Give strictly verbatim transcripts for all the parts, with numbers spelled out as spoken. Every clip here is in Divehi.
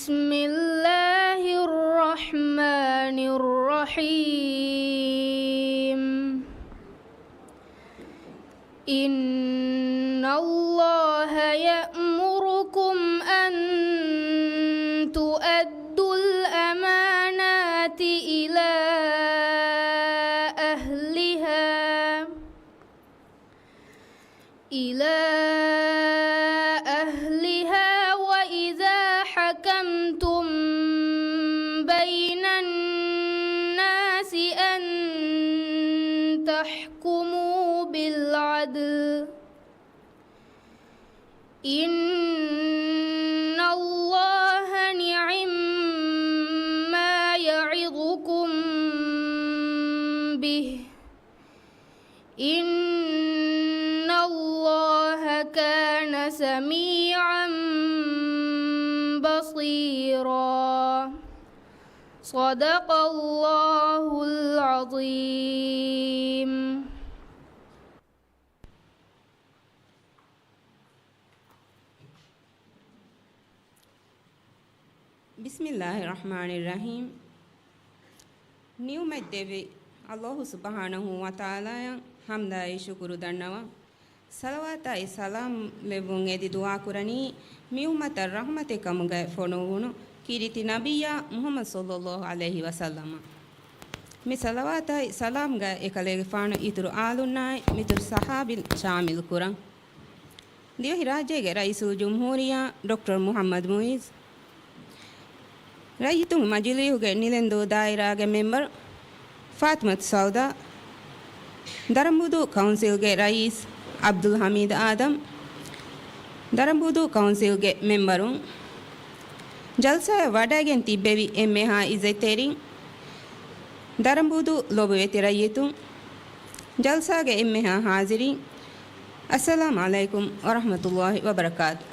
بسم الله الرحمن الرحيم. إن الله يأمركم أن تؤدوا الأمانات إلى أهلها، إلى أهلها وإذا حكمتم بين الناس أن تحكموا بالعدل، إن الله نعما يعظكم به، إن الله كان سميعا بصيرا. صدق الله العظيم. ބިސްމިއްލާހި ރަޙްމާނި ރަޙީމް. ނިޢުމަތް ދެއްވި ﷲ ސުބްޙާނަހޫ ވަތަޢާލާއަށް ޙަމްދާއި ޝުކުރު ދަންނަވަން. ޞަލަވާތާއި ސަލާމް ލެއްވުން އެދި ދުޢާ ކުރަނީ މި އުއްމަތަށް ރަޙްމަތެއް ކަމުގައި ފޮނުއްވުނު ކީރިތި ނަބިއްޔާ މުޙައްމަދު ޞައްލައްލާހު ޢަލައިހި ވަސައްލަމަށް. މި ޞަލަވާތާއި ސަލާމްގައި އެކަލޭގެފާނު އިތުރު އާލުންނާއި މިތުރު ޞަޙާބީން ޝާމިލު ކުރަން. ދިވެހިރާއްޖޭގެ ރައީސުލްޖުމްހޫރިއްޔާ ޑޮކްޓަރ މުޙައްމަދު މުޢިއްޒު، ރައްޔިތުންގެ މަޖިލީހުގެ ނިލެންދޫ ދާއިރާގެ މެމްބަރު ފާތިމަތު ސައުދާ، ދަރަނބޫދޫ ކައުންސިލްގެ ރައީސް ޢަބްދުލް ޙަމީދު އާދަމް، ދަރަނބޫދޫ ކައުންސިލްގެ މެމްބަރުން، ޖަލްސާއަށް ވަޑައިގެން ތިއްބެވި އެންމެހާ އިއްޒަތްތެރިން، ދަރަނބޫދޫ ލޮބުވެތި ރައްޔިތުން، ޖަލްސާގެ އެންމެހާ ޙާޟިރީން، އައްސަލާމު ޢަލައިކުމް ވަރަޙްމަތުﷲ ވަބަރަކާތު.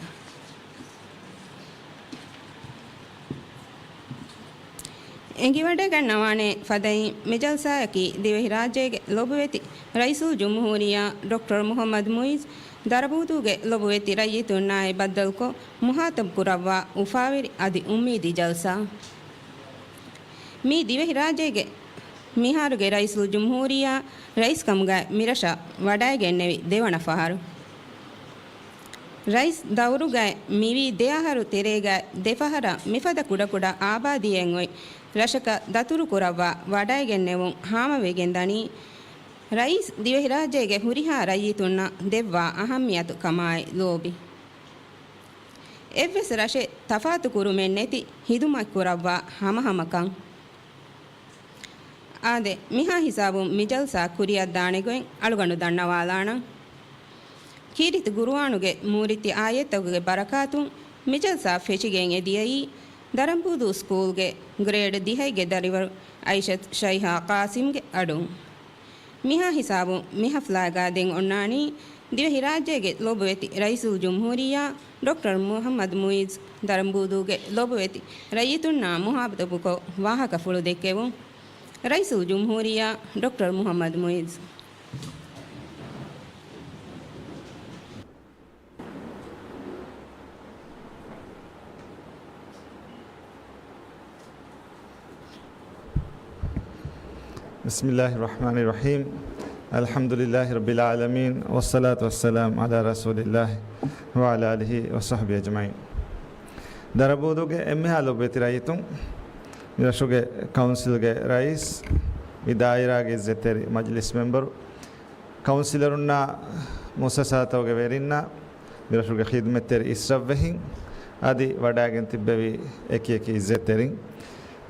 އެނގިވަޑައިގަންނަވާނެ ފަދައިން، މި ޖަލްސާއަކީ ދިވެހިރާއްޖޭގެ ލޮބުވެތި ރައީސުލްޖުމްހޫރިއްޔާ ޑޮކްޓަރ މުޙައްމަދު މުޢިއްޒު ދަރަނބޫދޫގެ ލޮބުވެތި ރައްޔިތުންނާއި ބައްދަލުކޮށް މުޚާޠަބު ކުރައްވާ އުފާވެރި އަދި އުއްމީދީ ޖަލްސާ. މީ ދިވެހިރާއްޖޭގެ މިހާރުގެ ރައީސުލްޖުމްހޫރިއްޔާ ރައީސްކަމުގައި މިރަށަށް ވަޑައިގެންނެވި ދެވަނަ ފަހަރު. ރައީސް ދައުރުގައި މިވީ ދެ އަހަރު ތެރޭގައި ދެފަހަރަށް މިފަދަ ކުޑަކުޑަ އާބާދީއެއް އޮތް ރަށަކަށް ދަތުރުކުރައްވާ ވަޑައިގެންނެވުން ހާމަވެގެން ދަނީ، ރައީސް ދިވެހިރާއްޖޭގެ ހުރިހާ ރައްޔިތުންނަށް ދެއްވާ އަހައްމިޔަތު ކަމާއި ލޯބި. އެއްވެސް ރަށެއް ތަފާތުކުރުމެއް ނެތި ހިދުމަތްކުރައްވާ ހަމަހަމަކަން. އާދެ، މިހާ ހިސާބުން މި ޖަލްސާ ކުރިއަށްދާނެގޮތް އަޅުގަނޑު ދަންނަވާލާނަން. ކީރިތި ގުރުއާނުގެ މޫރިތި އާޔަތްތަކުގެ ބަރަކާތުން މި ޖަލްސާ ފެށިގެން އެދިޔައީ، ދަރަނބޫދޫ ސްކޫލްގެ ގްރޭޑް ދިހައިގެ ދަރިވަރު އައިޝަތު ޝައިހާ ޤާސިމްގެ އަޑުން. މިހާ ހިސާބުން މި ހަފްލާގަ ދެން އޮންނާނީ، ދިވެހިރާއްޖޭގެ ލޮބުވެތި ރައީސުލްޖުމްހޫރިއްޔާ ޑޮކްޓަރ މުޙައްމަދު މުޢިއްޒު ދަރަނބޫދޫގެ ލޮބުވެތި ރައްޔިތުންނާ މުޚާޠަބުކޮށް ވާހަކަފުޅު ދެއްކެވުން. ރައީސުލްޖުމްހޫރިއްޔާ ޑޮކްޓަރ މުޙައްމަދު މުޢިއްޒު. بسم الله الرحمن الرحيم. الحمد لله رب العالمين، والصلاة والسلام على رسول الله وعلى آله وصحبه أجمعين. ދަރަނބޫދޫގެ އެންމެހާ ލޮބުވެތި ރައްޔިތުން، މި ރަށުގެ ކައުންސިލްގެ ރައީސް، މި ދާއިރާގެ އިއްޒަތްތެރި މަޖިލިސް މެމްބަރު، ކައުންސިލަރުންނާ މުއައްސަސާތަކުގެ ވެރިންނާ، މި ރަށުގެ ޚިދުމަތްތެރި އިސްރަށްވެހިން، އަދި ވަޑައިގެން ތިއްބެވި އެކި އެކި އިއްޒަތްތެރިން،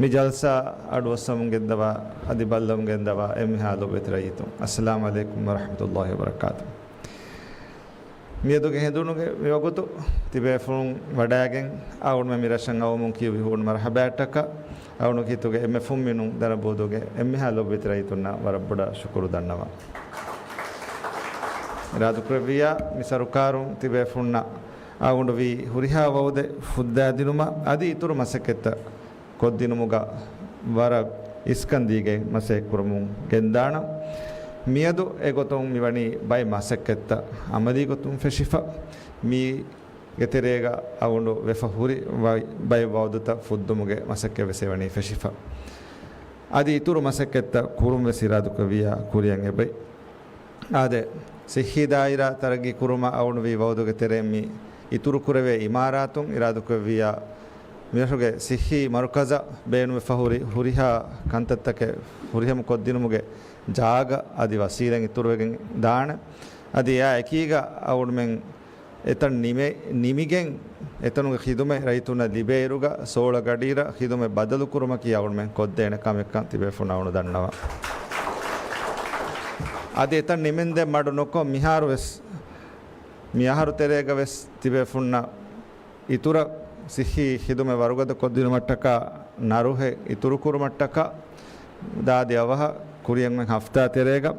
މި ޖަލްސާ އަޑުއައްސަމުން ގެންދަވާ، އަދި ބައްލަވަމުން ގެންދަވާ އެންމެހާ ލޮބުވެތި ރައްޔިތުން، އައްސަލާމު ޢަލައިކުމް ވަރަޙްމަތުﷲ ވަބަރަކާތު. މިއަދުގެ ހެނދުނުގެ މިވަގުތު ތިބޭފުޅުން ވަޑައިގެން އަޅުގަނޑުމެން މި ރަށަށް އައުމުން ކިޔުއްވި ހޫނު މަރްޙަބާއަށްޓަކާ، އަޅުގަނޑު ހިތުގެ އެންމެ ފުންމިނުން ދަރަނބޫދޫގެ އެންމެހާ ލޮބުވެތި ރައްޔިތުންނަށް ވަރަށް ބޮޑަށް ޝުކުރު ދަންނަވަން. އިރާދަކުރެއްވިއްޔާ، މި ސަރުކާރުން ތިބޭފުޅުންނަށް އަޅުގަނޑު ވީ ހުރިހާ ވައުދެއް ފުއްދާދިނުމަށް އަދި އިތުރު މަސައްކަތްތައް ކޮށްދިނުމުގަ ވަރަށް އިސްކަން ދީގެން މަސައްކަތް ކުރަމުން ގެންދާނަން. މިއަދު އެގޮތުން މިވަނީ ބައެއް މަސައްކަތްތައް އަމަލީ ގޮތުން ފެށިފަ. މި ގެ ތެރޭގަ އަވަނޑު ވެފަ ހުރި ވައި-، ބައެއް ވައުދުތައް ފުއްދުމުގެ މަސައްކަތް ވެސް އެވަނީ ފެށިފަ. އަދި އިތުރު މަސައްކަތްތައް ކުރުން ވެސް އިރާދުކުރެއްވިއްޔާ ކުރިއަށް އެބައި. އާދެ، ސިއްހީ ދާއިރާ ތަރައްގީ ކުރުމަށް އަވަނޑުވި ވައުދުގެ ތެރެއިން މި އިތުރު ކުރެވޭ އިމާރާތުން އިރާދުކުރެއްވިއްޔާ، މިރަށުގެ ސިއްހީ މަރުކަޒަށް ބޭނުންވެފަ ހުރި ހުރިހާ ކަންތައްތަކެއް ފުރިހަމަ ކޮށްދިނުމުގެ ޖާގަ އަދި ވަސީލަތް އިތުރުވެގެން ދާނެ. އަދި އެއާ އެކީގަ އަވަނޑުމެން އެތަން ނިމެ-، ނިމިގެން އެތަނުގެ ޚިދުމަތް ރައްޔިތުންނަށް ލިބޭއިރުގަ ސޯޅަ ގަޑިއިރަށް ޚިދުމަތް ބަދަލުކުރުމަކީ އަވަނޑުމެން ކޮށްދޭނެ ކަމެއްކަން ތިބޭފުން އަވަނޑު ދަންނަވަން. އަދި އެތަން ނިމެންދެން މަޑު ނުކޮށް މިހާރު ވެސް، މި އަހަރު ތެރޭގަ ވެސް ތިބޭފުންނަށް އިތުރަށް ސިއްހީ ޚިދުމަތް ވަރުގަދަ ކޮށްދިނުމަށްޓަކާ ނަރުހެއް އިތުރުކުރުމަށްޓަކާ ދާދި އަވަހަށް ކުރިއަށް ހަފްތާ ތެރޭގަ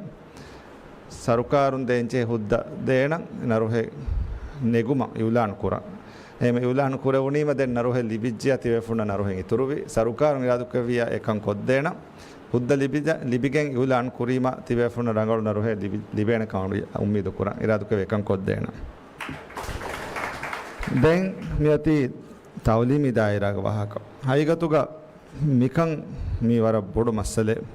ސަރުކާރުން ދޭންޖެހޭ ހުއްދަ ދޭނަން ނަރުހެއް ނެގުމަށް އިއުލާން ކުރަން. އެހެން އިއުލާން ކުރެވުނީމަ ދެން ނަރުހެއް ލިބިއްޖެޔާ ތިބޭފުންނަށް ނަރުހެއް އިތުރުވި. ސަރުކާރުން އިރާދުކުރެއްވިއްޔާ އެކަން ކޮށްދޭނަން. ހުއްދަ ލިބިދ-، ލިބިގެން އިއުލާން ކުރީމަ ތިބޭފުންނަށް ރަނގަޅު ނަރުހެއް ލިބި-، ލިބޭނެ ކަމަށް އުއްމީދު ކުރަން. އިރާދުކުރެއްވިއްޔާ އެކަން ކޮށްދޭނަން. ދެން މިއޮތީ ތައުލީމީ ދާއިރާގެ ވާހަކަ. ހަގީގަތުގަ މިކަން މީ ވަރަށް ބޮޑު މައްސަލައެއް.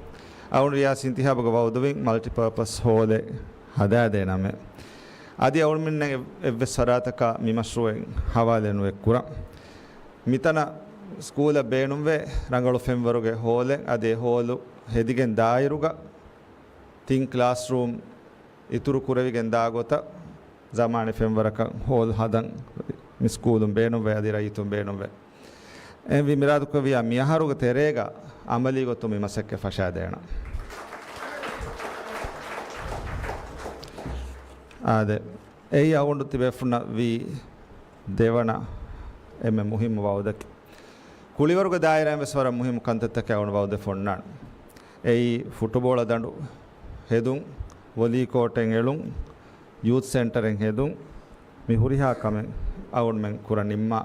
އަޅުގަނޑު ރިޔާސީން ތިހާބުގެ ވައުދުވިން މަލްޓިޕާޕަސް ހޯލެއް ހަދާދޭނަމޭ. އަދި އަޅުގަނޑުމެންނަށް އެއް-، އެއްވެސް ފަރާތަކަށް މި މަޝްރޫއެއް ހަވާލެއް ނުއެއްކުރަން. މިތަނަށް ސްކޫލަށް ބޭނުންވޭ ރަނގަޅު ފެންވަރުގެ ހޯލެއް. އަދި އެ ހޯލު ހެދިގެން ދާއިރުގަ ތިން ކްލާސްރޫމް އިތުރު ކުރެވިގެން ދާ ގޮތަށް ޒަމާނީ ފެންވަރަކަށް ހޯލް ހަދަން މި ސްކޫލުން ބޭނުންވޭ އަދި ރައްޔިތުން ބޭނުންވޭ. އެހެންވީ މިރާދުކުރެއްވިއްޔާ މިއަހަރުގެ ތެރޭގަ އަމަލީ ގޮތުން މި މަސައްކަތް ފަށާދޭނަން. އާދެ، އެއީ އަޅުގަނޑު ތިބޭފުންނަށް ވީ ދެވަނަ އެންމެ މުހިއްމު ވައުދަކީ. ކުޅިވަރުގެ ދާއިރާއިން ވެސް ވަރަށް މުހިއްމު ކަންތައްތަކެއް އަޅުގަނޑު ވައުދެއް އޮންނާނެ. އެއީ ފުޓުބޯޅަ ދަނޑު ހެދުން، ވޮލީ ކޯޓެއް އެޅުން، ޔޫތް ސެންޓަރެއް ހެދުން، މި ހުރިހާ ކަމެއް އަޅުގަނޑުމެން ކުރަން ނިންމާ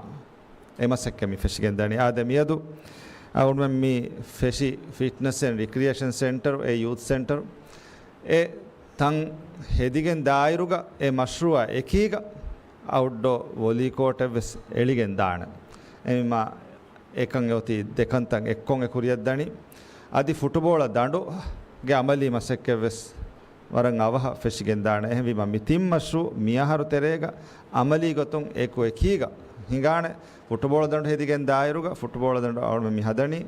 އެ މަސައްކަތް މި ފެށިގެން ދަނީ. އާދެ، މިއަދު އަޅުގަނޑުމެން މި ފެށި ފިޓްނަސް އެންޑް ރިކްރިއޭޝަން ސެންޓަރު، އެ ޔޫތް ސެންޓަރު، އެ ތަން ހެދިގެން ދާއިރުގަ އެ މަޝްރޫއާ އެކީގަ އައުޓްޑޯ ވޮލީ ކޯޓެއް ވެސް އެޅިގެން ދާނެ. އެމީމާ އެކަން އެއޮތީ ދެކަންތައް އެއްކޮށް އެ ކުރިއަށްދަނީ. އަދި ފުޓުބޯޅަ ދަނޑުގެ އަމަލީ މަސައްކަތް ވެސް ވަރަށް އަވަހަށް ފެށިގެން ދާނެ. އެހެންވީމަ މި ތިން މަޝްރޫ މިއަހަރު ތެރޭގަ އަމަލީ ގޮތުން އެކު އެކީގަ ހިނގާނެ. ފުޓުބޯޅަ ދަނޑު ހެދިގެން ދާއިރުގަ ފުޓުބޯޅަ ދަނޑު އަޅުމެ މި ހަދަނީ.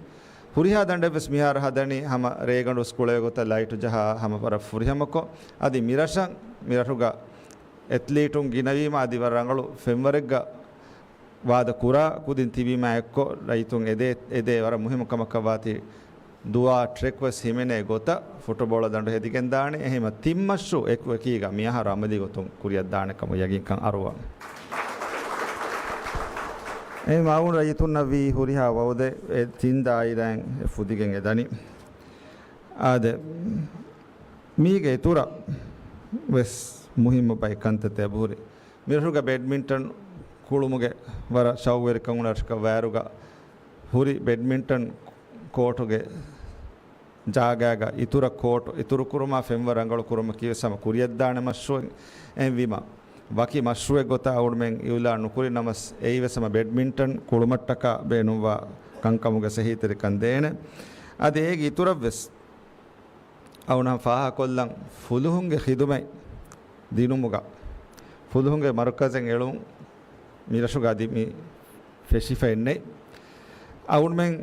ހުރިހާ ދަނޑެއް ވެސް މިހާރު ހަދަނީ ހަމަ ރޭގަނޑު ސްކުޅެއް ގޮތަށް ލައިޓު ޖަހާ ހަމަ ވަރަށް ފުރިހަމަކޮށް. އަދި މިރަށަށް މިރަށުގަ އެތްލީޓުން ގިނަވީމަ އަދި ވަރަށް ރަނގަޅު ފެންވަރެއްގަ ވާދަ ކުރާ ކުދިން ތިބީމާ އެއްކޮށް ރައްޔިތުން އެދޭ، އެދޭ ވަރަށް މުހިއްމު ކަމަކަށް ވާތީ ދުވާ ޓްރެކް ވެސް ހިމެނޭ ގޮތަށް ފުޓުބޯޅަ ދަނޑު ހެދިގެން ދާނެ. އެހެންމަ ތިން މަޝްރޫ އެކު އެކީގަ މިއަހަރު އަމަލީ ގޮތުން ކުރިއަށް ދާނެ ކަމަށް ޔަގީންކަން އަރުވަން. އެހެން އަޅުގަނޑު ރައްޔިތުންނަށް ވީ ހުރިހާ ވައުދެއް އެ ތިން ދާއިރާއިން އެ ފުދިގެން އެދަނީ. އާދެ، މީގެ އިތުރަށް ވެސް މުހިއްމު ބައެއް ކަންތައްތައް އެބަހުރި. މިރަށުގަ ބެޑްމިންޓަން ކުޅުމުގެ ވަރަށް ޝައުގުވެރިކަން އުޅުނު ރަށަކަށް ވާއިރުގަ ހުރި ބެޑްމިންޓަން ކޯޓުގެ ޖާގާގަ އިތުރަށް ކޯޓު އިތުރުކުރުމާ ފެންވަރު ރަނގަޅު ކުރުމަކީ ވެސް ހަމަ ކުރިއަށްދާނެ މަޝްރޫއެއް. އެހެންވީމަ، ވަކި މަޝްރޫއެއް ގޮތަށް އަޅުގަނޑުމެން އިއުލާން ނުކުރި ނަމަސް، އެއީ ވެސް ހަމަ ބެޑްމިންޓަން ކުޅުމަށްޓަކާ ބޭނުންވާ ކަންކަމުގެ ސަހީތެރިކަން ދޭނެ. އަދި އޭގެ އިތުރަށް ވެސް އަޅުގަނޑު ފާހަގަކޮށްލަން ފުލުހުންގެ ޚިދުމަތް ދިނުމުގަ ފުލުހުންގެ މަރުކަޒެއް އެޅުން މިރަށުގަ އަދި މި ފެށިފައެއް ނެތް. އަޅުގަނޑުމެން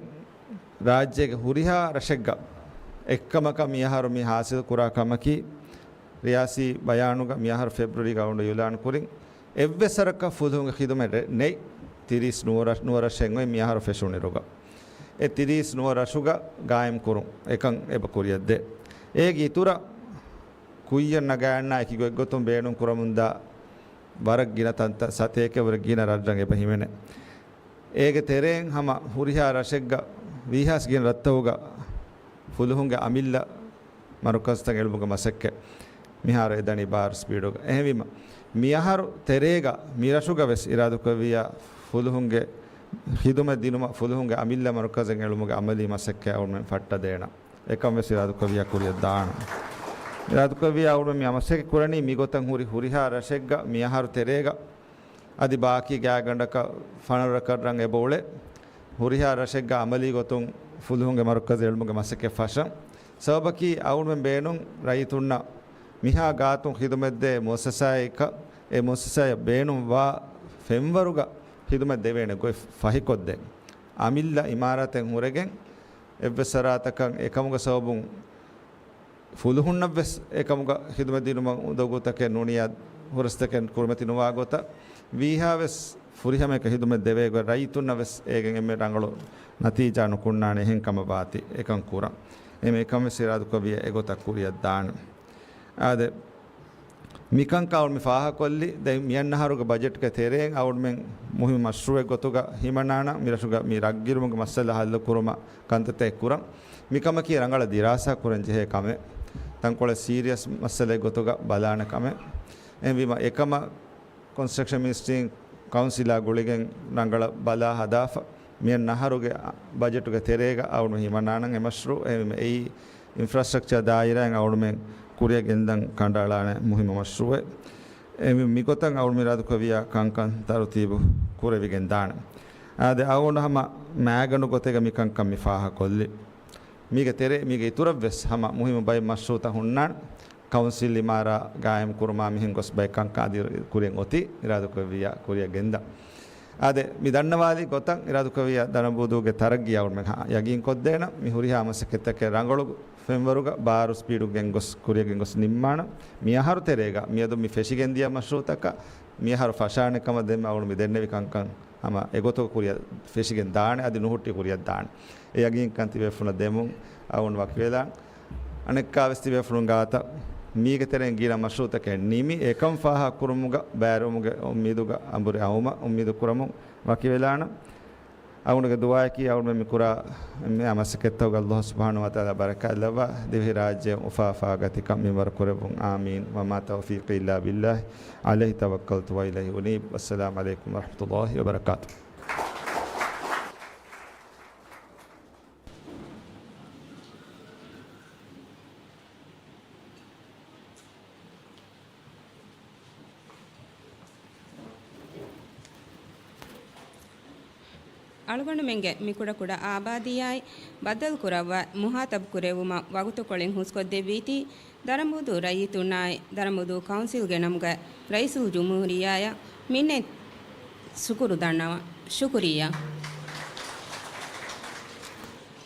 ރާއްޖޭގެ ހުރިހާ ރަށެއްގަ އެއްކަމަކަށް މިއަހަރު މި ހާސިލް ކުރާ ކަމަކީ، ރިޔާސީ ބަޔާނުގަ މިއަހަރު ފެބްރުއަރީގަ އަޅުގަނޑު އިއުލާން ކުރިން، އެއްވެސް ވަރަކަށް ފުލުހުންގެ ޚިދުމަތް ރެ-، ނެތް. ތިރީސް ނުވަ ރަށް-، ނުވަ ރަށެއް އޮތް މިއަހަރު ފެށުނިރުގަ. އެ ތިރީސް ނުވަ ރަށުގަ ގާއިމް ކުރުން އެކަން އެބަ ކުރިއަށްދޭ. އޭގެ އިތުރަށް ކުއްޔަށް ނަގާންނާ އެކި ގޮތްގޮތުން ބޭނުން ކުރަމުންދާ ވަރަށް ގިނަ ތަންތަން ސަތޭކަވަރެއް ގިނަ ރަށްރަށް އެބަ ހިމެނޭ. އޭގެ ތެރެއިން ހަމަ ހުރިހާ ރަށެއްގަ ވީހާސް ގިނަ ރަށްތަކުގަ ފުލުހުންގެ އަމިއްލަ މަރުކަޒުތައް އެޅުމުގެ މަސައްކަތް މިހާރު އެދަނީ ބާރު ސްޕީޑުގަ. އެހެންވީމަ، މިއަހަރު ތެރޭގަ މިރަށުގަ ވެސް އިރާދަކުރެއްވިއްޔާ ފުލުހުންގެ ޚިދުމަތް ދިނުމަށް ފުލުހުންގެ އަމިއްލަ މަރުކަޒެއް އެޅުމުގެ އަމަލީ މަސައްކަތް އަޅުގަނޑުމެން ފައްޓަދޭނަން. އެކަން ވެސް އިރާދަކުރެއްވިއްޔާ ކުރިއަށް ދާނަން. އިރާދަކުރެއްވިއްޔާ އަޅުގަނޑުމެން މި މަސައްކަތް ކުރަނީ މިގޮތަށް ހުރި ހުރިހާ ރަށެއްގަ މިއަހަރު ތެރޭގަ އަދި ބާކީ ގާތްގަނޑަކަށް ފަނަރަ ރަށަކަށް ރަނގަޅަށް އެބަ އުޅޭ. ހުރިހާ ރަށެއްގަ އަމަލީ ގޮތުން ފުލުހުންގެ މަރުކަޒު އެޅުމުގެ މަސައްކަތް ފަށަން. ސަބަބަކީ އަޅުމެން ބޭނުން ރައްޔިތުންނަށް މިހާ ގާތުން ޚިދުމަތްދޭ މުއައްސަސާއެއް، އެ މުއައްސަސާއަށް ބޭނުންވާ ފެންވަރުގަ ޚިދުމަތް ދެވޭނެ ގޮތް ފަހިކޮށްދޭން. އަމިއްލަ އިމާރާތެއް ހުރެގެން އެއްވެސް ސަރާތަކަށް އެކަމުގެ ސަބަބުން ފުލުހުންނަށްވެސް އެކަމުގަ ޚިދުމަތް ދިނުމަށް އުނދަގޫތަކެއް ނޫނިއްޔާ ހުރަސްތަކެއް ކުރިމަތި ނުވާ ގޮތަށް ވީހާވެސް ފުރިހަމަޔަކަށް ޚިދުމަތް ދެވޭ ގޮތް ރައްޔިތުންނަށްވެސް އޭގެން އެންމެ ރަނގަޅު ނަތީޖާ ނުކުންނާނެ. އެހެން ކަމަށް ވާތީ އެކަން ކުރަން. އެހެން އެކަންވެސް އިރާދަކުރެއްވިއްޔާ އެގޮތަށް ކުރިއަށްދާނެ. އާދެ، މިކަންކަން އަޅު މި ފާހަގަކޮށްލީ، ދެން މިއަންނަ އަހަރުގެ ބަޖެޓްގެ ތެރެއިން އަޅުމެން މުހިންމު މަޝްރޫއެއް ގޮތުގަ ހިމަނާނަން، މި ރަށުގަ މި ރަށްގިރުމުގެ މައްސަލަ ހައްލު ކުރުމަށް ކަންތައްތައް ކުރަން. މިކަމަކީ ރަނގަޅަށް ދިރާސާ ކުރަން ޖެހޭ ކަމެއް. ތަންކޮޅެއް ސީރިއަސް މައްސަލައެއް ގޮތުގަ ބަލާނެ ކަމެއް. އެހެންވީމަ އެކަމަށް ކޮންސްޓްރަކްޝަން މިނިސްޓްރީން ކައުންސިލާ ގުޅިގެން ރަނގަޅަށް ބަލާ ހަދާފަ. މިއަންނަ އަހަރުގެ ބަޖެޓުގެ ތެރޭގަ އަޅުމެން ހިމަނާނަން އެ މަޝްރޫއު. އެހެންވީމަ އެއީ އިންފްރާސްޓްރަކްޗާ ދާއިރާއިން އަޅުމެން ކުރިއަށް ގެންދަން ކަނޑައަޅާނެ މުހިންމު މަޝްރޫއެއް. އެހެންވީމަ މިގޮތަށް އަޅުމެން އިރާދަކުރެއްވިއްޔާ ކަންކަން ތަރުތީބު ކުރެވިގެން ދާނެ. އާދެ، އަޅުގަނޑު ހަމަ މައިގަނޑު ގޮތެއްގަ މިކަންކަން މި ފާހަގަކޮށްލީ. މީގެ ތެރޭ، މީގެ އިތުރަށްވެސް ހަމަ މުހިންމު ބައެއް މަޝްރޫއުތައް ހުންނާނެ. ކައުންސިލް އިމާރާ ގާއިމް ކުރުމާ މިހެން ގޮސް ބައެއް ކަންކަން އަދި ކުރިއަށް އޮތީ، އިރާދަކުރެއްވިއްޔާ ކުރިއަށް ގެންދަން. އާދެ، މި ދަންނަވާލި ގޮތަށް އިރާދަކުރެއްވިއްޔާ ދަރަނބޫދޫގެ ތަރައްގީ އަޅުމެން ހަ-، ޔަގީންކޮށްދޭނަން. މި ހުރިހާ މަސައްކަތްތަކެއް ރަނގަޅު ފެންވަރުގަ ބާރު ސްޕީޑު ގެންގޮސް ކުރިއަށް ގެންގޮސް ނިންމާނަން. މި އަހަރު ތެރޭގަ މިއަދު މި ފެށިގެންދިޔަ މަޝްރޫއުތަކަށް މި އަހަރު ފަށާނެ ކަމަށް ދެންމެ އަޅު މި ދެންނެވި ކަންކަން ހަމަ އެގޮތަށް ކުރިއަށް ފެށިގެން ދާނެ، އަދި ނުހުއްޓި ކުރިއަށް ދާނެ. އެ ޔަގީންކަން ތިބޭފުޅުންނަށް ދެމުން އަޅުގަނޑު ވަކިވެލާން. އަނެއްކާވެސް ތިބޭފުޅުން ގާތަށް މީގެ ތެރެއިން ގިނަ މަޝްރޫއުތަކެއް ނިމި، އެކަން ފާހަގަކުރުމުގަ ބައިވެރިވުމުގެ އުއްމީދުގަ އަނބުރި އައުމަށް އުއްމީދު ކުރަމުން ވަކިވެލާނަން. އަޅުގަނޑުގެ ދުޢާއަކީ އަޅުގަނޑުމެން މި ކުރާ އެންމެ މަސައްކަތްތަކުގަ ﷲ ސުބްޙާނަހޫ ވަތަޢާލާ ބަރަކާތްލައްވާ، ދިވެހިރާއްޖެ އުފާ އުފާގަތިކަން މިންވަރު ކުރެއްވުން. އާމީން. وما توفيقي إلا بالله، عليه توكلت وإليه أنيب. والسلام عليكم ورحمة الله وبركاته. އަޅުގަނޑުމެންގެ މި ކުޑަކުޑަ އާބާދީއާއި ބައްދަލުކުރައްވާ މުހާތަބު ކުރެއްވުމަށް ވަގުތުކޮޅެއް ހުސްކޮށްދެއްވީތީ، ދަރަނބޫދޫ ރައްޔިތުންނާއި ދަރަނބޫދޫ ކައުންސިލްގެ ނަމުގައި ރައީސުލްޖުމްހޫރިއްޔާއަށް މިންނަތް ޝުކުރު ދަންނަވަން. ޝުކުރިއްޔާ.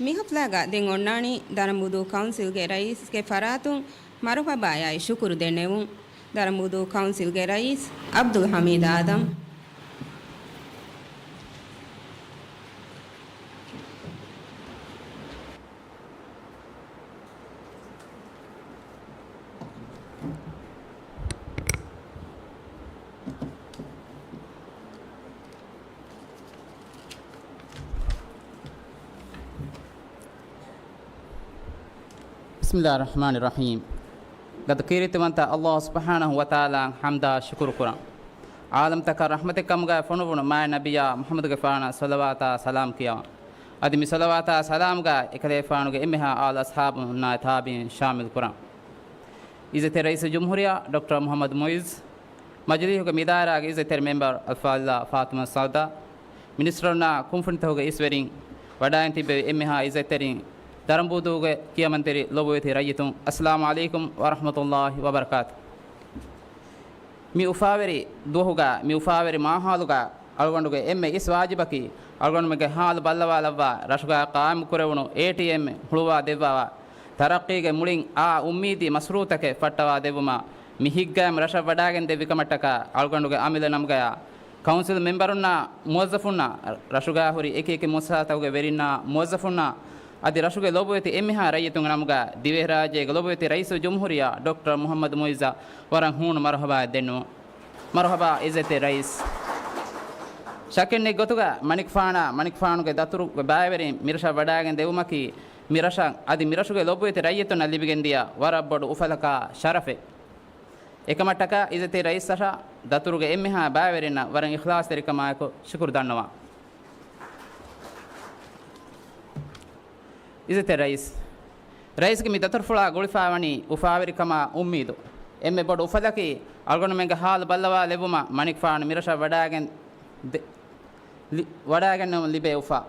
މި ހަފްލާގަ ދެން އޮންނާނީ ދަރަނބޫދޫ ކައުންސިލްގެ ރައީސްގެ ފަރާތުން މަރުޙަބާޔާއި ޝުކުރު ދެންނެވުން. ދަރަނބޫދޫ ކައުންސިލްގެ ރައީސް އަބްދުލް ޙަމީދު އާދަމް. بسم الله الرحمن الرحيم. ގަދަ ކީރިތިވަންތަ ﷲ ސުބްޙާނަހޫ ވަތަޢާލާއަށް ޙަމްދާ ޝުކުރު ކުރަން. ޢާލަމްތަކަށް ރަޙްމަތެއް ކަމުގައި ފޮނުވުނު މާތް ނަބިއްޔާ މުޙައްމަދުގެފާނަށް ޞަލަވާތާ ސަލާމް ކިޔަވަން. އަދި މި ޞަލަވާތާ ސަލާމްގައި އެކަލޭފާނުގެ އެންމެހާ އާލު އަޞްޙާބުންނާއި ތާބިޢީން ޝާމިލް ކުރަން. އިއްޒަތްތެރި ރައީސުލްޖުމްހޫރިއްޔާ ޑޮކްޓަރ މުޙައްމަދު މުޢިއްޒު، މަޖިލީހުގެ މި ދާއިރާގެ އިއްޒަތްތެރި މެމްބަރު އަލްފާޟިލާ ފާޠިމަތު ސައުދާ، މިނިސްޓަރުންނާ ކުންފުނިތަކުގެ އިސްވެރިން، ވަޑައިން ތިއްބެވި އެންމެހާ އިއްޒަތްތެރިން، ދަރަނބޫދޫގެ ކިޔަމަންތެރި ލޮބުވެތި ރައްޔިތުން، އައްސަލާމު ޢަލައިކުމް ވަރަޙްމަތުﷲ ވަބަރަކާތު. މި އުފާވެރި ދުވަހުގަ، މި އުފާވެރި މާހައުލުގަ، އަޅުގަނޑުގެ އެންމެ އިސް ވާޖިބަކީ، އަޅުގަނޑުމެންގެ ހާލު ބައްލަވާލައްވާ، ރަށުގައި ޤާއިމު ކުރެވުނު އޭޓީއެމް ހުޅުވާ ދެއްވާ، ތަރައްޤީގެ މުޅިން އާ އުއްމީދީ މަސްރޫއުތަކެއް ފައްޓަވާ ދެއްވުމަށް މި ހިތްގައިމު ރަށަށް ވަޑައިގެން ދެއްވި ކަމަށްޓަކާ، އަޅުގަނޑުގެ އަމިއްލަ ނަމުގަޔާ، ކައުންސިލް މެމްބަރުންނާ މުވައްޒަފުންނާ، ރަށުގައި ހުރި އެކި އެކި މުއައްސަސާތަކުގެ ވެރިންނާ މުވައްޒަފުންނާ، އަދި ރަށުގެ ލޮބުވެތި އެންމެހާ ރައްޔިތުންގެ ނަމުގަ، ދިވެހިރާއްޖޭގެ ލޮބުވެތި ރައީސުލްޖުމްހޫރިއްޔާ ޑޮކްޓަރ މުޙައްމަދު މުޢިއްޒަށް ވަރަށް ހޫނު މަރުޙަބާއެއް ދެންނެވުން. މަރުޙަބާ އިއްޒަތްތެރި ރައީސް. ޝައްކެއްނެތް ގޮތުގަ މަނިކުފާނާ، މަނިކުފާނުގެ ދަތުރުގެ ބައިވެރިން މިރަށަށް ވަޑައިގެން ދެވުމަކީ، މިރަށަށް އަދި މިރަށުގެ ލޮބުވެތި ރައްޔިތުންނަށް ލިބިގެންދިޔަ ވަރަށް ބޮޑު އުފަލަކާ ޝަރަފެއް. އެކަމަށްޓަކާ އިއްޒަތްތެރި ރައީސްއަށާ ދަތުރުގެ އެންމެހާ ބައިވެރިންނަށް ވަރަށް އިޚްލާޞްތެރިކަމާއެކު ޝުކުރު ދަންނަވާ. އިއްޒަތްތެރި ރައީސް. ރައީސްގެ މި ދަތުރުފުޅާ ގުޅިފައިވަނީ އުފާވެރިކަމާ އުއްމީދު. އެންމެ ބޮޑު އުފަލަކީ، އަޅުގަނޑުމެންގެ ހާލު ބައްލަވާލެއްވުމަށް މަނިކުފާނު މިރަށަށް ވަޑައިގެން ދެ-، ލި-، ވަޑައިގެންނެވުން ލިބޭ އުފާ.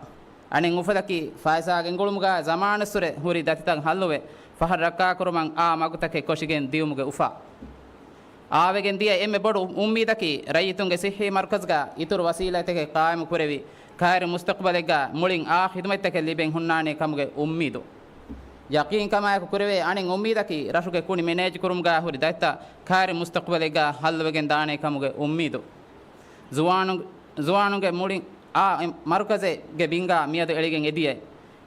އަނެއް އުފަލަކީ، ފާއިސާގެ އެނގުޅުމުގަ ޒަމާނައްސުރެ ހުރި ދަތިތައް ހައްލުވެ، ފަހަށް ރައްކާކުރުމަށް އާ މަގުތަކެއް ކޮށިގެން ދިޔުމުގެ އުފާ. އާވެގެން ދިޔަ އެންމެ ބޮޑު އުއްމީދަކީ، ރައްޔިތުންގެ ސިއްހީ މަރުކަޒުގަ އިތުރު ވަސީލަތްތަކެއް ޤާއިމު ކުރެވި، ކައިރި މުސްތަޤުބަލެއްގަ މުޅިން އާ ޚިދުމަތްތަކެއް ލިބެން ހުންނާނޭ ކަމުގެ އުއްމީދު. ޔަޤީންކަމާއެކު ކުރެވޭ އަނެއް އުއްމީދަކީ، ރަށުގެ ކުނި މެނޭޖްކުރުމުގަ ހުރި ދަތިތައް ކައިރި މުސްތަޤުބަލެއްގަ ހައްލުވެގެން ދާނޭ ކަމުގެ އުއްމީދު. ޒުވާނު-، ޒުވާނުންގެ މުޅި އާ މަރުކަޒެއްގެ ބިންގާ މިއަދު އެޅިގެން އެދިޔައި.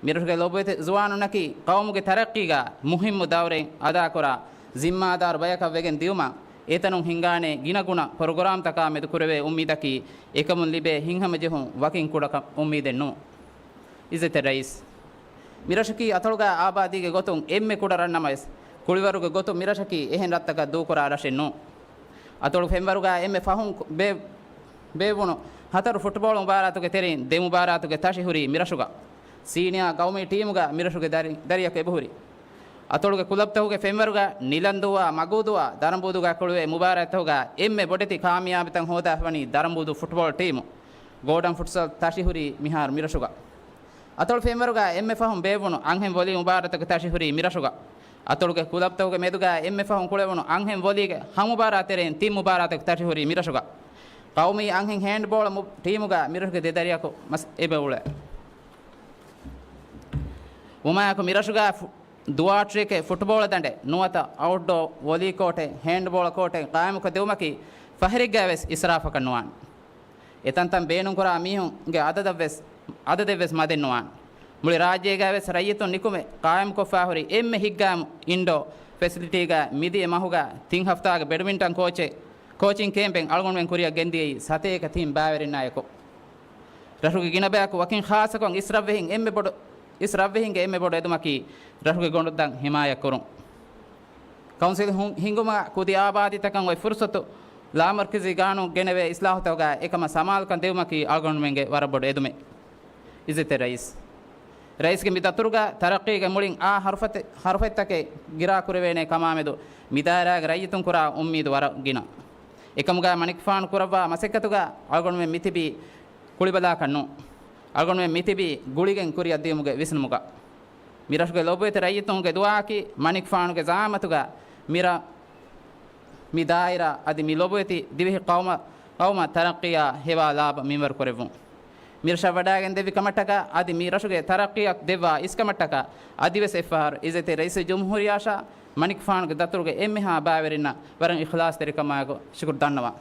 މިރަށުގެ ލޮބުވެތި ޒުވާނުންނަކީ ޤައުމުގެ ތަރައްޤީގަ މުހިއްމު ދައުރެއް އަދާކުރާ ޒިންމާދާރު ބަޔަކަށް ވެގެން ދިޔުމަށް އެތަނުން ހިންގާނޭ ގިނަގުނަ ޕްރޮގްރާމްތަކާމެދު ކުރެވޭ އުއްމީދަކީ އެކަމުން ލިބޭ ހިތްހަމަޖެހުން ވަކިން ކުޑަކަށް އުއްމީދެއް ނޫން. އިއްޒަތްތެރި ރައީސް. މިރަށަކީ އަތޮޅުގަ އާބާދީގެ ގޮތުން އެންމެ ކުޑަ ރަށް ނަމަވެސް، ކުޅިވަރުގެ ގޮތުން މިރަށަކީ އެހެން ރަށްތަކަށް ދޫކުރާ ރަށެއް ނޫން. އަތޮޅު ފެންވަރުގަ އެންމެ ފަހުން ބޭ-، ބޭއްވުނު ހަތަރު ފުޓްބޯޅަ މުބާރާތުގެ ތެރެއިން ދެ މުބާރާތުގެ ތަށި ހުރީ މިރަށުގަ. ސީނިއާ ގައުމީ ޓީމުގަ މިރަށުގެ ދަރި-، ދަރިއަކު އެބަހުރި. އަތޮޅުގެ ކުލަބްތަކުގެ ފެންވަރުގަ ނިލަންދޫއާ މަގޫދޫއާ ދަރަނބޫދޫގަ ކުޅެވޭ މުބާރާތްތަކުގަ އެންމެ ބޮޑެތި ކާމިޔާބީތައް ހޯދާފަ ވަނީ ދަރަނބޫދޫ ފުޓްބޯޅަ ޓީމު. ގޯޑަން ފުޓްސަލް ތަށި ހުރީ މިހާރު މިރަށުގަ. އަތޮޅު ފެންވަރުގަ އެންމެ ފަހުން ބޭއްވުނު އަންހެން ވޮލީ މުބާރާތުގެ ތަށި ހުރީ މިރަށުގަ. އަތޮޅުގެ ކުލަބްތަކުގެ މެދުގަ އެންމެ ފަހުން ކުޅެވުނު އަންހެން ވޮލީގެ ހަ މުބާރާތް ތެރެއިން ތިން މުބާރާތަކު ތަށި ހުރީ މިރަށުގަ. ޤައުމީ އަންހެން ހޭންޑްބޯޅަ މު-، ޓީމުގަ މިރަށުގެ ދެ ދަރިއަކު މަސް އެބަ އުޅޭ. ވުމާއެކު މިރަށުގަ ފު-، ދުވާ ޓްރެކެއް، ފުޓްބޯޅަ ދަނޑެއް ނުވަތަ އައުޓްޑޯ ވޮލީ ކޯޓެއް، ހޭންޑްބޯޅަ ކޯޓެއް ޤާއިމުކޮށް ދެވުމަކީ ފަހެރެއްގައި ވެސް އިސްރާފަކަށް ނުވާނެ. އެތަންތަން ބޭނުންކުރާ މީހުންގެ އަދަދަށްވެސް، އަދަދެއްވެސް މަދެއް ނުވާނެ. މުޅި ރާއްޖޭގައި ވެސް ރައްޔިތުން ނިކުމެ ޤާއިމުކޮށްފާ ހުރި އެންމެ ހިތްގައިމު އިންޑޯ ފެސިލިޓީގަ މިދިޔަ މަހުގަ ތިން ހަފްތާގެ ބެޑްމިންޓަން ކޯޗެއް، ކޯޗިން ކޭމްޕެއް އަޅުގަނޑުމެން ކުރިއަށް ގެންދިޔައީ ސަތޭކަ ތިން ބައިވެރިންނާ އެކު. ރަށުގެ ގިނަ ބަޔަކު ވަކިން ޚާއްޞަކޮށް އިސް ރަށްވެހިން އެންމެ ބޮޑު، އިސް ރަށްވެހިންގެ އެންމެ ބޮޑު އެދުމަކީ ރަށުގެ ގޮނޑުދަން ހިމާޔަތްކުރުން. ކައުންސިލް ހު-، ހިންގުމަށް ކުދި އާބާދީތަކަށް އޮތް ފުރުސަތު ލާމަރުކަޒީ ގާނޫނު ގެނެވޭ އިސްލާހުތަކުގައި އެކަމަށް ސަމާލުކަން ދެވުމަކީ އަޅުގަނޑުމެންގެ ވަރަށް ބޮޑު އެދުމެއް. އިއްޒަތްތެރި ރައީސް. ރައީސްގެ މި ދަތުރުގަ ތަރައްޤީގެ މުޅިން އާ ހަރުފަތެ-، ހަރުފަތްތަކެއް ގިރާ ކުރެވޭނެ ކަމާމެދު މި ދާއިރާގެ ރައްޔިތުން ކުރާ އުއްމީދު ވަރަށް ގިނަ. އެކަމުގަ މަނިކުފާނު ކުރައްވާ މަސައްކަތުގަ އަޅުގަނޑުމެން މިތިބީ ކުޅިބަލާކަށް ނޫން. އަޅުގަނޑުމެން މިތިބީ ގުޅިގެން ކުރިއަށްދިޔުމުގެ ވިސްނުމުގަ. މިރަށުގެ ލޮބުވެތި ރައްޔިތުންގެ ދުޢާއަކީ މަނިކުފާނުގެ ޒަޢާމަތުގަ މިރަށް، މި ދާއިރާ އަދި މި ލޮބުވެތި ދިވެހި ޤައުމަށް، ޤައުމަށް ތަރައްޤީއާ ހެވާ ލާބަ މިންވަރު ކުރެއްވުން. މިރަށަށް ވަޑައިގެން ދެއްވި ކަމަށްޓަކާ އަދި މި ރަށުގެ ތަރައްޤީއަށް ދެއްވާ އިސްކަމަށްޓަކާ އަދިވެސް އެއްފަހަރު އިއްޒަތްތެރި ރައީސުލްޖުމްހޫރިއްޔާއަށާ މަނިކުފާނުގެ ދަތުރުގެ އެންމެހާ ބައިވެރިންނަށް ވަރަށް އިޚްލާޞްތެރިކަމާއެކު ޝުކުރު ދަންނަވަން.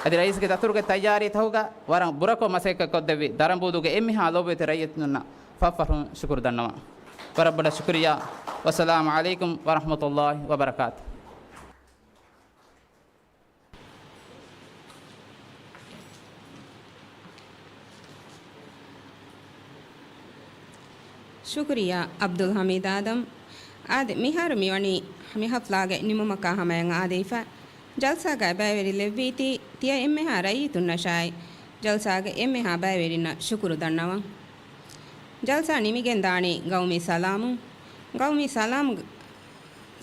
އަދި ރައީސްގެ ދަތުރުގެ ތައްޔާރީތަކުގަ ވަރަށް ބުރަކޮށް މަސައްކަތްކޮށްދެއްވި ދަރަނބޫދޫގެ އެންމެހާ ލޮބުވެތި ރައްޔިތުންނަށް ފަށްފަށުން ޝުކުރު ދަންނަވަން. ވަރަށް ބޮޑަށް ޝުކުރިއްޔާ. ވައްސަލާމު ޢަލައިކުމް ވަރަޙްމަތުﷲި ވަބަރަކާތުހު. ޝުކުރިއްޔާ ޢަބްދުލް ޙަމީދު އާދަމް. އާދެ، މިހާރު މިވަނީ މި ޙަފްލާގެ ނިމުމަކާ ހަމަޔަށް އާދެވިފަ. ޖަލްސާގައި ބައިވެރި ލެއްވީތީ ތިޔަ އެންމެހާ ރައްޔިތުންނަށާއި، ޖަލްސާގެ އެންމެހާ ބައިވެރިންނަށް ޝުކުރު ދަންނަވަން. ޖަލްސާ ނިމިގެން ދާނީ ގައުމީ ސަލާމުން. ގައުމީ ސަލާމު،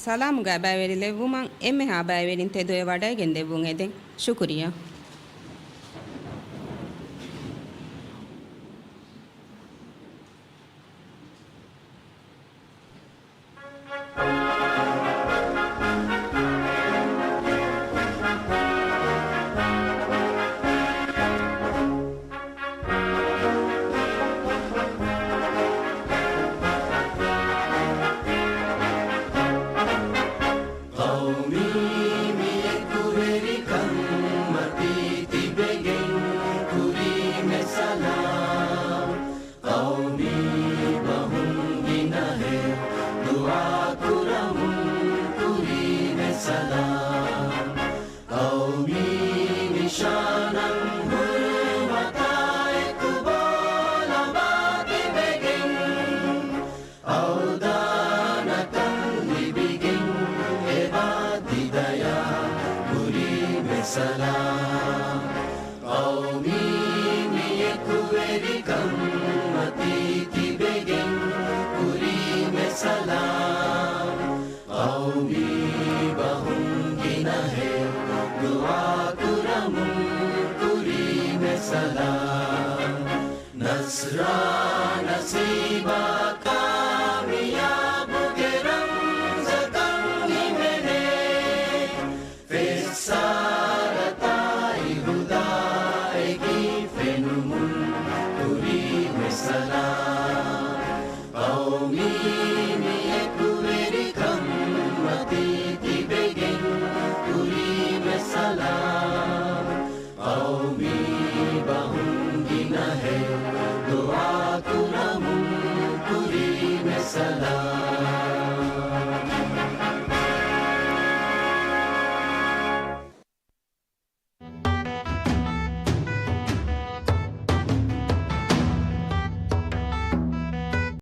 ސަލާމުގައި ބައިވެރި ލެއްވުމަށް އެންމެހާ ބައިވެރިން ތެދުވެ ވަޑައިގެން ދެއްވުން އެދެން. ޝުކުރިއްޔާ. ޤައުމީ މި އެކުވެރިކަން މަތީ ތިބެގެން ކުރީމެ ސަލާމް. ޤައުމީ ބަހުން ގިނަހެއް ދުޢާ ކުރަމުން ކުރީމެ ސަލާމް. ޤައުމީ ނިޝާނަށް ހުރުމަތާ އެކު ބޯ ލަބާ ތިބެގެން، އަވްދާނަކަން ލިބިގެން އެބާ ތިދަޔާ ކުރީމެ ސަލާމް. ޤައުމީ މި އެކުވެރިކަން މަތީ ތިބެގެން ކުރީމެ ސަލާމް. ޤައުމީ ނަސްރާ ނަސީބާ